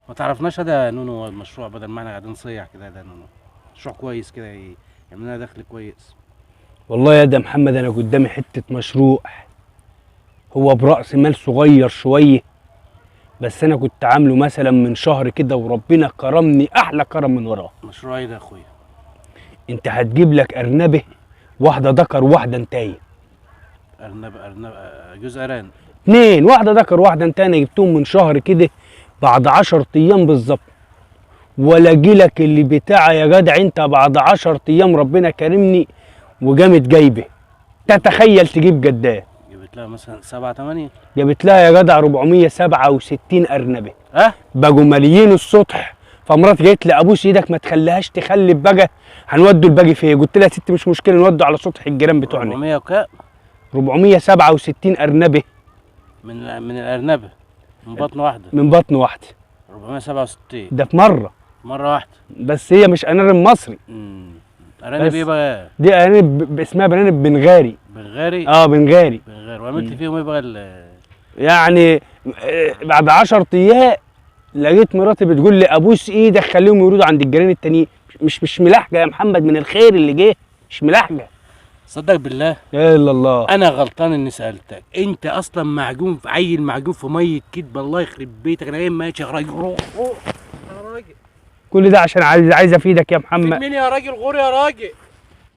ما تعرفناش هذا يا نونو المشروع، بدل ما احنا قاعدين نصيح كده. ده نونو مشروع كويس كده، يعمل لنا دخل كويس. والله يا ده محمد انا قدامي حتة مشروع، هو برأس مال صغير شوية، بس انا كنت عامله مثلا من شهر كده وربنا كرمني احلى كرم من وراه. مشروع ايه ده يا اخويا؟ انت هتجيب لك ارنبه، واحدة ذكر واحدة انتايه. ارنب ارنب جوز ارانب. اتنين، واحدة ذكر واحدة انتايه. انا جبتهم من شهر كده بعد 10 ايام بالظبط، ولا جيلك اللي بتاع يا جدع انت بعد 10 ايام ربنا كرمني وجامد جايبه. تتخيل تجيب جداه؟ جبت لها مثلا 7 8. جابت لها يا جدع 467 ارنبه. اه بقوا ماليين السطح. فمراتي جت لي ابوس ايدك ما تخليهاش تخلي بقى، هنودوا الباقي فين؟ قلت لها يا ست مش مشكلة، نودوا على سطح الجيران بتوعنا. 400 وكام؟ 467 ارنبه. من الارنبه، من بطن واحدة. من بطن واحدة. 467 ده في مرة واحدة. بس هي مش ارانب مصري. ارانب ايه بقى؟ دي ارانب اسمها ارانب بنغاري. بنغاري؟ اه بنغاري. بنغاري. وعملت فيهم ايه بقى؟ يعني بعد 10 ايام لقيت مراتي بتقول لي ابوس ايدك خليهم يرودوا عند الجيران التانيين. مش ملاحقه يا محمد من الخير اللي جه، مش ملاحقه. صدق بالله؟ لا اله الا الله. انا غلطان اني سالتك، انت اصلا معجون في عيل، معجون في مية كدب. الله يخرب بيتك، انا جاي ماشي يا راجل. روح روح يا راجل. كل ده عشان عايز افيدك يا محمد. مين يا راجل؟ غور يا راجل.